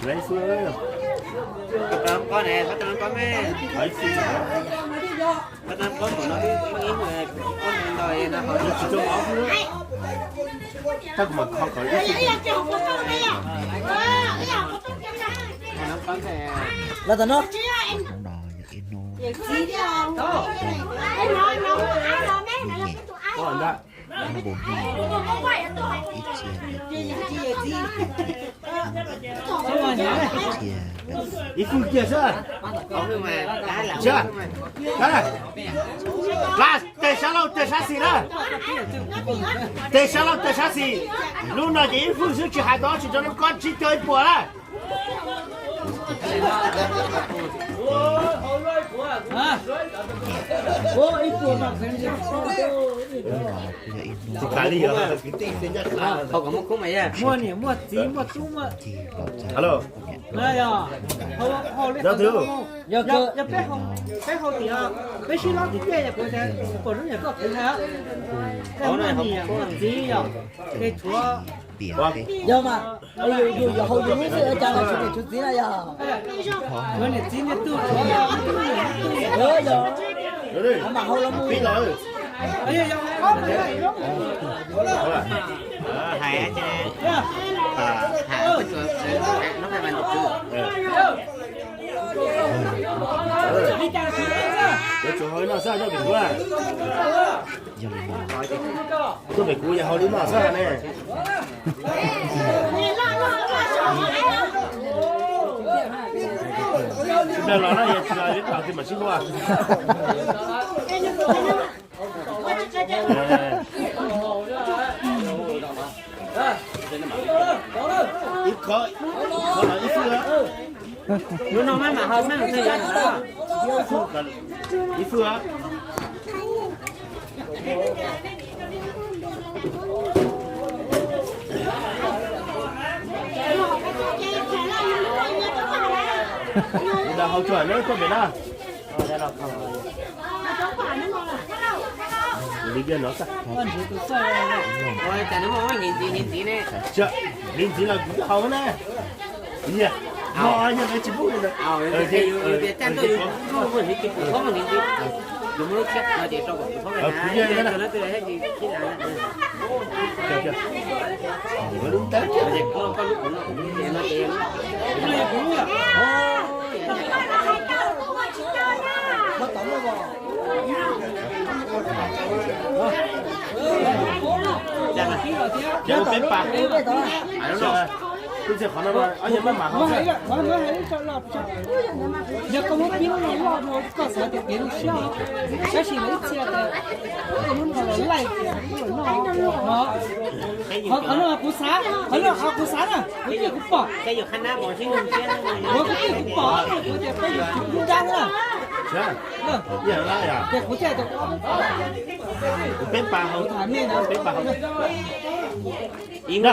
Ib xwb, ib xwb, ib xwb, ib xwb. Los tom no. Ib txhia, ib txhia, ib txhia. Tes sab laug tes sab xis na. Tes sab laug tes sab xis. Lub no ces ib fwj xwb tsis hais tau tsis rau nab kob tsib caug ib puas na. Muaj niam muaj txiv muaj tub muaj. Yog peb hau tias peb sib hlob tim tej kuv pom lub niam koj kwv hais, muaj niam muaj txiv yog, es tshuav, yog mas, yus yus hau yus lub xwb ua cas tshuav niam tshuav txiv na yog. Tshuav niam txiv niag tub tshuav, yog, mam hau los mus. Hais, hais, no xwb, coj pem kuv, coj pem kuv yog hau li no xwb ne. Tsis plag los na, yog tsis los ib plag twg mam sib hlub. Ib qho, ib qho los ib fwj. Lub no maj mam hau, maj mam hau. Ib fwj. Hau tsuag na, tuaj pem na. Li ntxiv los kuv twb hau na. Yog, yog tsis pub li ntawd. Peb pas. Twb tsis qhov no, yog koj muab pib lub no loj rau koj xav tias kev lub siab, tab sis lawv ib txhia tias koj muab no los laij tias kuv los noj no. Qhov no kuv xav, qhov no kuv xav na, kuv twb kuv pom, kuv twb kuv pom kuv tias peb yuav tsum lub dab na. Ces kuv thiaj tias kuv tham nej na, kuv tham nej na.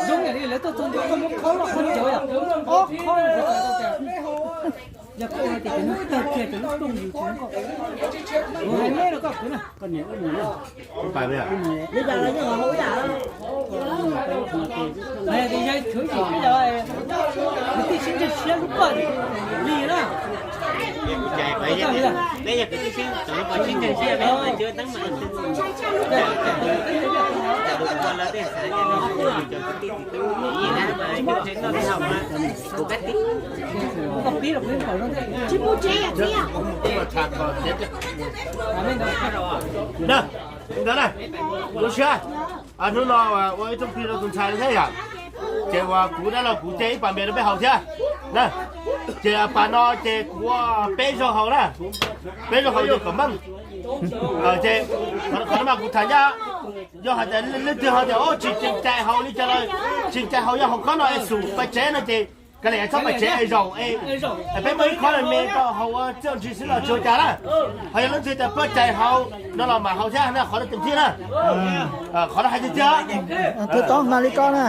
Zoo yam li lawv tuaj txog ntua koj muab khob los khob cawv yom, ob khob no kuv xav tau tias yog koj hais tias cov neeg tawg kiag cov lub rooj yus tsis zoo nkauj. Kuv hais nej rau koj kwv na. Li cas los yeej hauv ib yam. Hais tias yog khwv tsis peb cov kwv tij sib ntseeg siab lub pawg li na. Peb yog kwv tij sib, txawm peb sib ntseeg siab peb ua teeb mas Ntawd na, lub siab, hnub no ua ib tug plig rau tus ntxhais thiab yom. Ces uas kuv dab laug kuv cia ib pas npias rau peb haus thiab na. Ces pas no ces kuv ua peb zaug haus na, peb zaug haus ces kom meej. Ces qhov no mas kuv tham ncaj, yog hais tias leej twg ho tias tsis tseem cai haus li cas los, tseem cai haus yog haus khob no es xum paj tsev no ces kav liam txhob paj tsev es zaum es peb muaj ib khob me me rau haus ua txuj ntsis xwb los tsis ua cas na. Ho yog leej twg tias puas cai haus no los mam haus thiab na, qhov no tus thiab na. Qhov no hais tiag tiag. Tus tod mas li ko na.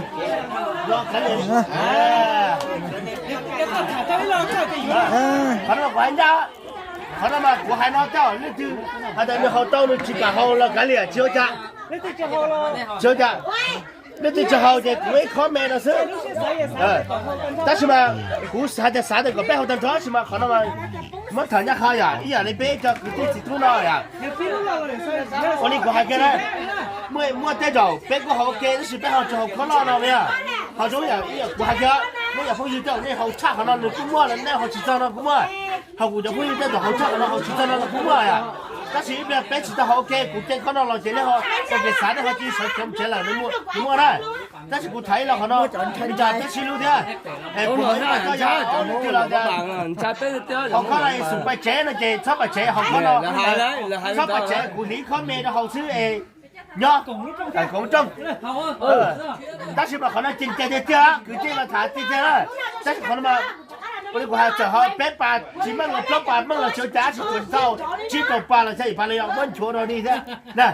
Qhov no kuv hais ncaj, qhov no mas kuv hais no coj leej twg hais tias nws haus tau nws tsis kam haus los kav liam tsis ua cas. Tsis ua cas. Leej twg tsis haus ces kuv ib khob me no xwb. Tab sis mas kuv hais tias xav tias kom peb haus tag nrho tab sis mas qhov no mas muab tham ncaj qha yom, ib yam li peb cov kwv tij txiv tub no yom. Ua li kuv hais kiag na, muaj tej zaum peb kuj haus ua ke tab sis peb ho tsis haus khob loj no yom. Ho zoo yam kuv hais kiag, muaj yam phooj ywg tej zaum nej haus tshaj qhov no nws kuj muaj, nej haus tsis txog no kuj muaj. Ho kuv cov phooj ywg tej zaum haus tshaj qhov no haus tsis txog no los kuj muaj yom. Tab sis ib pliag peb tsis tau haus ua ke, kuv ceeb khob no los ces nej ho, txoj kev xav nej ho cia sawv khiav mus tsev lawm, nws muaj na. Tab sis kuv tham ib los qhov no, ib co peb sib hlub thiab. Kuv hais ib los koj yog ib tug los tias haus khob no xum pais tsev no ces txhob pais tsev, haus khob no, txhob pais tsev, kuv hliv khob me rau haus xwb es nyob koom lub rooj. Tab sis mas qhov no ceev cai tiag tiag, kwv tij los tham tiag tiag na. Tab sis qhov no mas ua li kuv hais txawm ho peb pas tsis meej los plaub pas meej los tsis ua cas, tab sis tsuas txhob tsib rau pas los xya yim pas los yog muab nchuav rau li thiab na.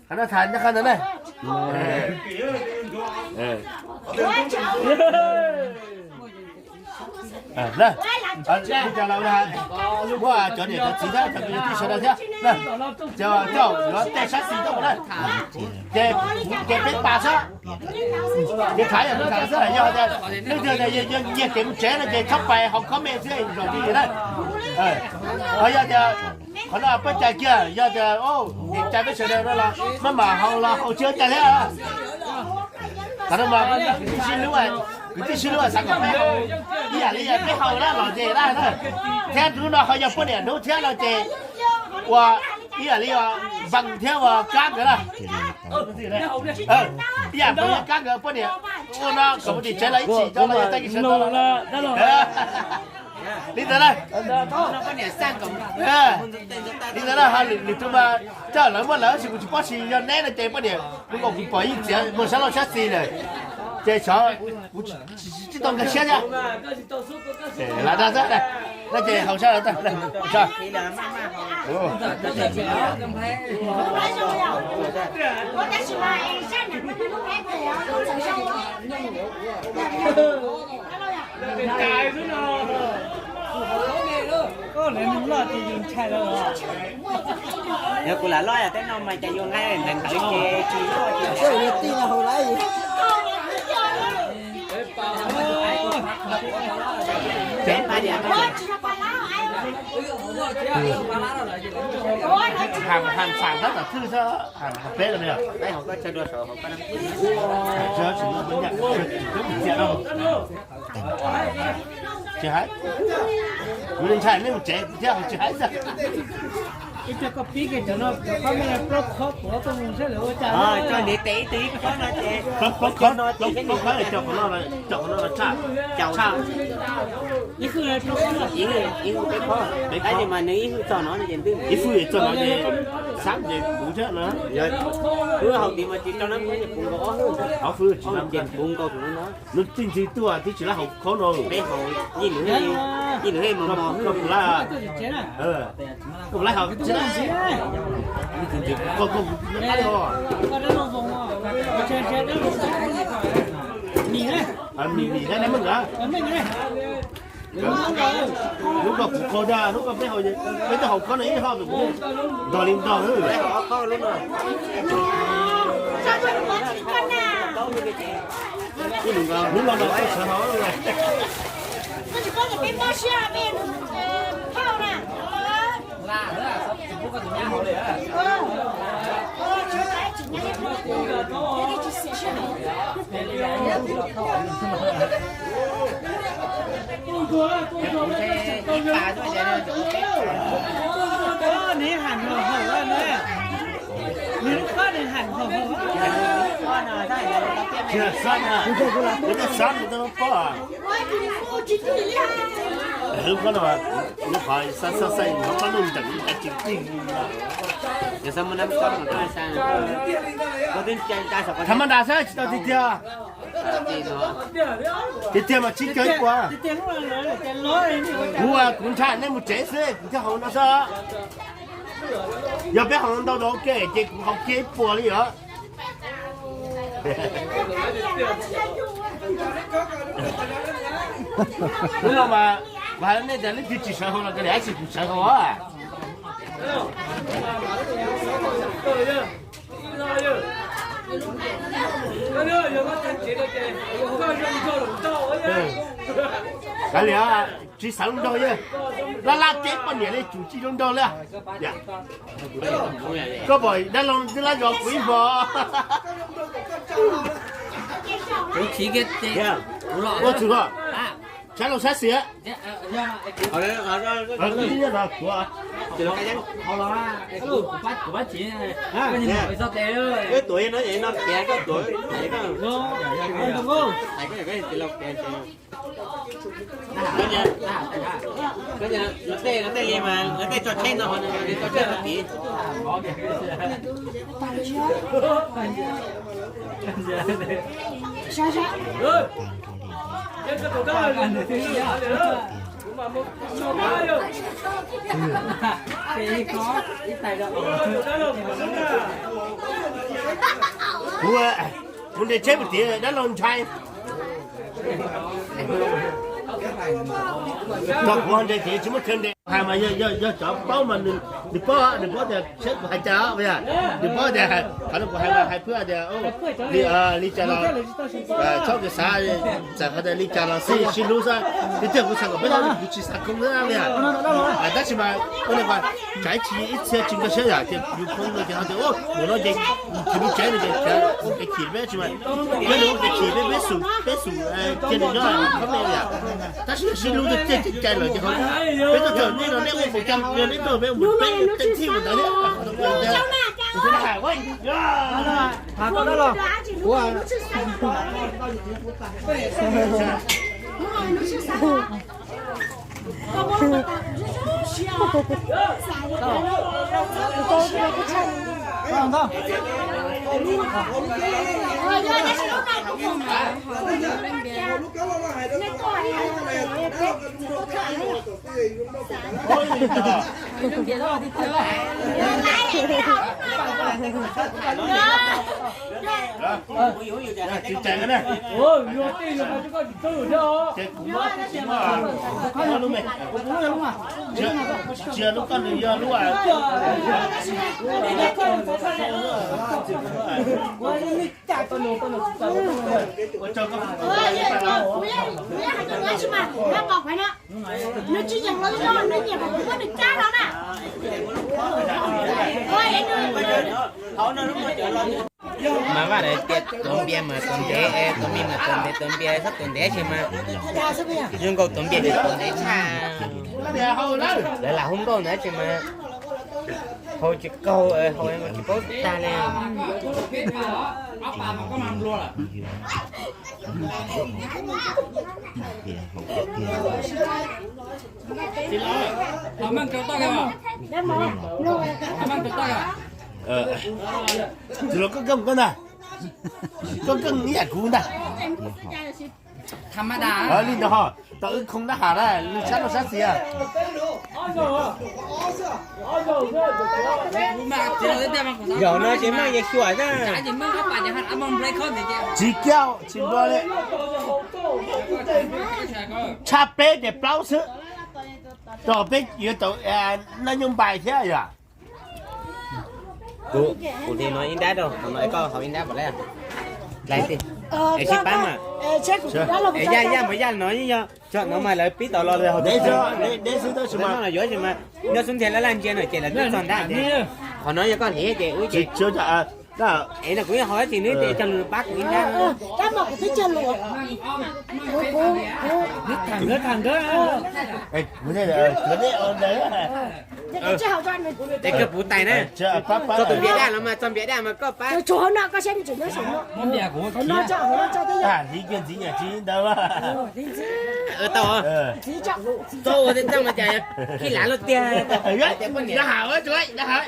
Qhov no tham ncaj qha ntawd na. Muaj cov niam cov txiv thiab cov kwv cov tij sawv daws thiab, ces coj yuav tej sab xis tuaj mus na, ces peb pas xwb, ces tham yog tham xwb, yog tias leej twg tias nyiag kev mus tsev no ces txhob pais, haus khob me xwb zaum twj ywm na. Ho yog tias qhov no pab cai kiag, yog tias cai peb sawv daws no los maj mam haus los haus tsis ua cas thiab. Qhov no mas kwv tij sib hlub, kwv tij sib hlub xav kom peb haus ib yam li peb haus na los ces dab na. Thiab hnub no ho yog poj niam hnub thiab no ces ua ib yam li ua Npam thiab ua Kab nkawd na. Ib yam li Kab nkawd poj niam ua no kom mus tim tsev los ib txhis coj los yog tag kis sawv tau los. Li ntawd na. Li ntawd na, lwm tus mas coj lawv muaj lawv tab sis kuv tsis paub, tab sis yog neb no ces poj niam kuv kom kuv pom yeej txiav muag sab laug sab xis lawm, ces xyov kuv tsis tau nkag siab thiab. Lam dag xwb, no ces haus sab lawm. Yog kuv lam loj yog tej no mas cas yuav nqaij ntev ntawd ces tsis loj ces. Ham xam tab tom thwj xwb, ham peb los yog. Tsis haib, kuv li ntshai nej mus tsev kuv thiab tsis haib xwb. Ib pliag koj pib kiag cov no, cov khob me plaub khob tuav tuaj mus saib lawv ua cas. Coj niam tes ib tug ib khob no ces plaub khob, plaub khob coj qhov no, coj qhov no los tshaj, tshaj. Ib hwj plaub khob, ib hwj peb khob, tab sis mas nws ib hwj txog no ces ntwj, ib hwj txog no ces xab ces kuv thiab no. Wb haus tid mas tsis rau nab, ces puv nkaus ob hwj, ob hwj ces puv nkaus kuv no. Nws txij ntxwg tuaj twb tsis laib haus khob no. Peb haus ib lwm, ib lwm mos mos. Koj laib haus tsis laib ntxwg, koj koj laib os. Mim mim thiab neb meej a. Hnub ko kuv qhau thiab, hnub ko peb haus, peb twb haus khob no ib hoj, kuv nrog li nrog. Hnub no no koj sawv hauv. Nws ham hauv hauv na, nws lub khob nws ham hauv hauv. Tsis xab na, kuv twb xab nws tau pob. Lub khob no, lub qhov xab xab xab no pab nuj nteem tsis tij. Tham ma das xwb tsis tau tiag tiag. Tiag tiag mas tsib caug ib puas. Kuv, kuv ntshai nej mus tsev xwb kuv thiaj haus no xwb. Yog peb haus ntau ntau ke ces kuv haus kiag ib puas li os. Hnub no mas kuv hais rau nej tias leej twg tsis sawv haus los koj niam ib sim kuv sawv haus. Kav liam, tsis xav lub nraug yog laj laj teb poj niam li, tsum tsis lub nraug li. Koj pom dab laug twb lab zos kuv ib hmo. Ua txwm, tsab laug sab xis. Lawv tej li mas lawv tej tso tsheb no, tso tsheb no tid. Kuv, kuv nres tsheb mus tid dab laug ntshai. Tau kuv ho nres tid tsis muaj chaw nres. Hais mas yog cov paub mas nws paub, nws paub tias seb kuv hais cas os, nws paub tias qhov no kuv hais mas hais phwj tias li cas los txhob kis xav, txawm qhov tias li cas los xij sib hlub xwb. Tiag tiag kuv xav kom peb, kuv tsis xav khoob na, tab sis mas ua li ko, tsam ib txhia tsis nkag siab yom, ces yus khoob no ces ho tias mus no ces tsis muaj tsev no ces kev chim peb tsis mas, peb nws ua kev chim peb, peb xum, peb xum cia nws nyob khob me yom. Tab sis sib hlub tiag tiag cai lawm ces ho peb tuaj txog nej no nej ua mus coj nej tuaj peb mus peb teej txhij mus ntawd thiab. Tsis yog lub koj nws yog lub Mas vaj lawv tias tuav npias mas tuav ntev, tuav mis mas tuav ntev, tuav npias txhob tuav ntev sis mas zoo nkaus tuav npias ces tuav ntev tshaj. Lawv lam hu nkauj ntawd sis mas hau tsis kaug, hau tsis paub tag li. Tsis los koj keej koj ntag, koj keej ib yam kuv ntag. Li ntawd ho tau wb khoo dab ham na, nws sab no sab xis. Zaum no ces meej yeej xyuas na. Tsis kiaj tsis nplua li. Tshaj peb ces plaub xwb, rau peb yuav tau noj nyob npai thiab yom. Kuv, kuv li no ib nrab rau, no koj haus ib nrab pom lawm. Lais ti, es sib pab mas. Es yaj, yaj mas yaj no yeej yog tsom no mas lawv pib tau los li haus. Deb xwb tab sis mas, noj xub ntiag laj laj ntsia no ces lawv twb txog nrab ces qhov no yog koj hliv ces ub ces. Es no kuv yeej haus tab sis nws cog lus pab kuv ib nrab. Es koj puv tais na, txog tus npias daj los mas txog npias daj mas koj pab. Hliv kiag ntxiv nyam tsis ntawd. Tau, tau ua tej txaj mas cas khib lav luaj tiag. Dab ham, dab ham.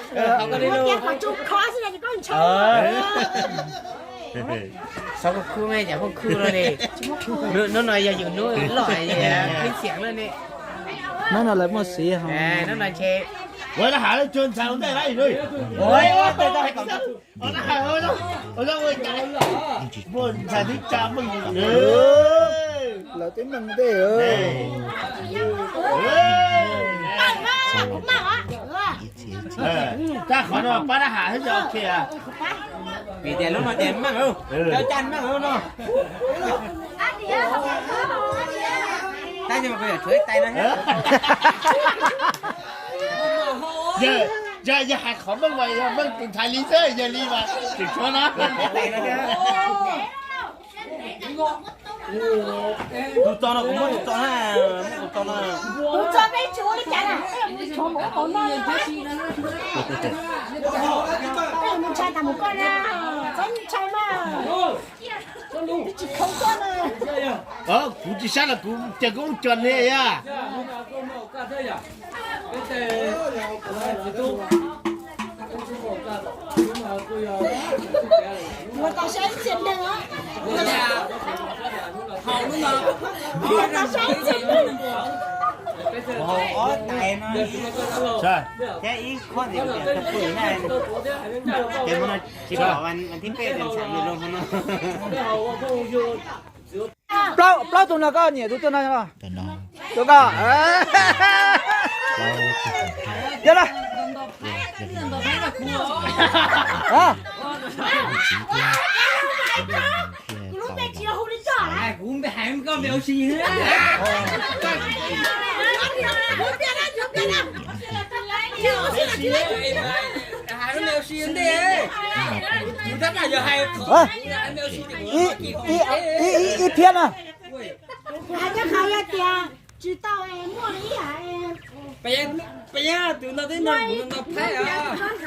Sau phooj khub me cas phooj khub no ne. Hnub no yog yus hnub loj, ib xiam no ne. Hnub no lawv muaj xiv. Hnub no ntshe ua dab ham cuag ntxhais ua ntej lawm. Ua dab ham, ua dab ham, ua dab ham. Muaj ntxhais twb tsa meej. Lawv twb meej ntej. Tab qhov no pab dab ham thiab yog ok. Vim tias lub no ces meej, cov caj meej no. Tab sis mas kuv yuav tshuav ib tais no. Yog, yog hais qhov meej mas yog meej tus ntxhais li xwb, yog li mas tseem tshuav no. Tus txo no kuv muab tus txo na, muab tus txo no. Tus txo peb tsis ua li cas na, peb mus tshuav mus ua qauv no. Peb mus ntshai tas mus koj na, txhob ntshai mas. Tsis khoov koj na. Kuv tsis sab los kuv cas kuv ua cos li yog. Thiab ib qho ntxiv tias tus pwm na, ces mus no tsis pom vas thib peb ces ntxhais yus loo no. Plaub, plaub tug no koj nyiam tus twg no? Tus koj. Yog na. Ib phiab na. Hais tias tsis tau es muaj li ib yam. Peb tus no twb nrog kuv no thaij os,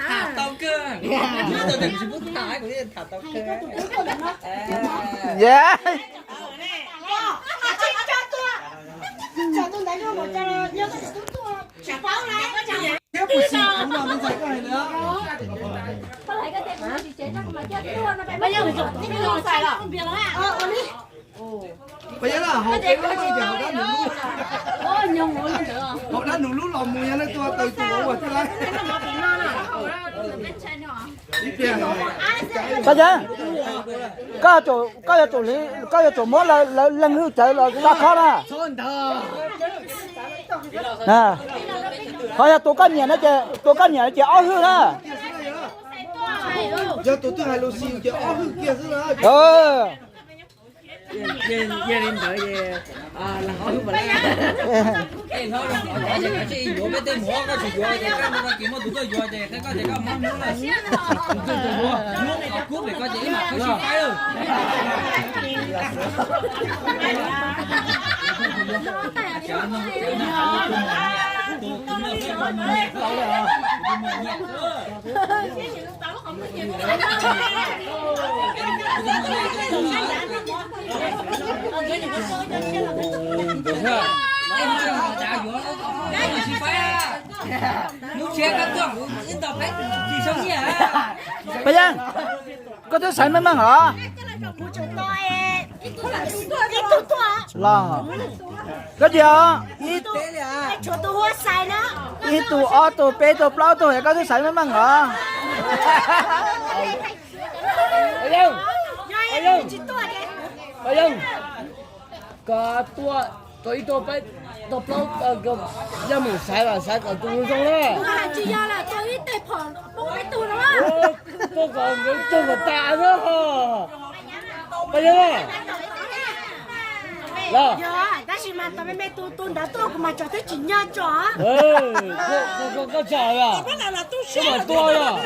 tham tau kawg. Tus tsis pub tham kuv thiaj tham tau kawg. Peb yog hauv peb lub ces hauv dab nus lub, hauv dab nus lub los mus yog leej twg tau tus ua thiab lawm. Koj yeej, koj yuav tsum, koj yuav tsum muab lawv leej hwj cawv los tso khob na. Qhov yog tus koj nyiam no ces, tus koj nyiam no ces ob hwj na. Yog tus twg hais lus xis ces ob hwj kiag xwb na. Yog li ntawd ces, Paj Yeeb, koj twb xaiv meej meej los? Los, koj tias ib tug, ob tug, peb tug, plaub tug es koj twb xaiv meej meej los? Paj Yeeb, Paj Yeeb, koj tuaj tau ib tug peb tug plaub, yog mus xaiv los xaiv kom tus zoo na. Tuaj kom nkawd tug kom tas xwb. Paj Yeeb, los, tab sis mas tau me me tus tus ntawd tuaj kuv mas tso twb tsis nyob tso. Koj tsa, koj mam tuaj os.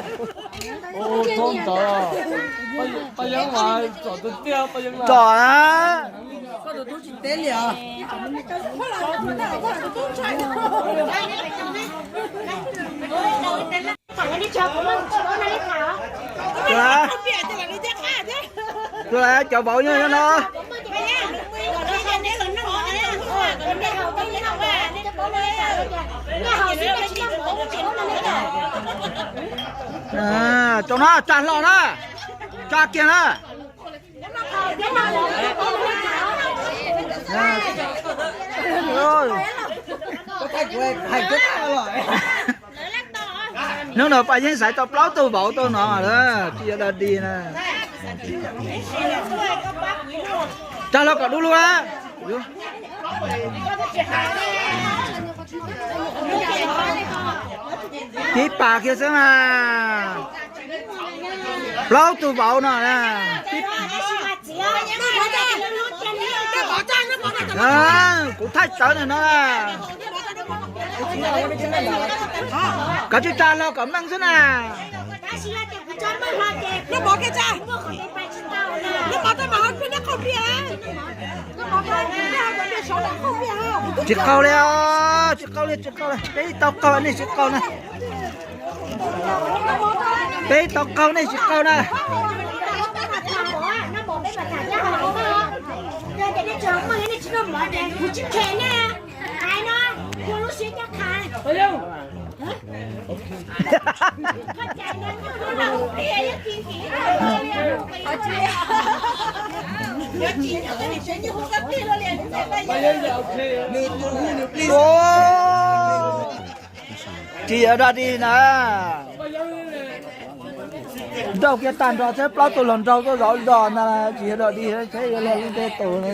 Ua txhob ntawd, Paj Yeeb mas tsom tiag tiag, Paj Yeeb tsom na. Tus, tus cov vauv nyob no. Tso na, tsa hlo na, tsa kiag na. Hnub no Paj Yeeb xaiv tau plaub tug vauv tau no lawm, tsis yog dog dig na. Tsa hlo kom dub lug na. Tib pas kiag xwb mas. Plaub tug vauv no na. Kuv thaij tawv no no na. Koj tsis tsa hlo kom meej xwb na. Tsis qaug li, tsis qaug li, tsis qaug li, peb tau qaug nej tsis qaug na. Peb tau qaug nej tsis qaug na. Tsis yog dog dig na. Nraug kiag tag nrho thiab plaub tug hluas nraug tuaj zov zos ntag, tsis yog dog dig thiab, yuav luag lub ntiag teb tus na.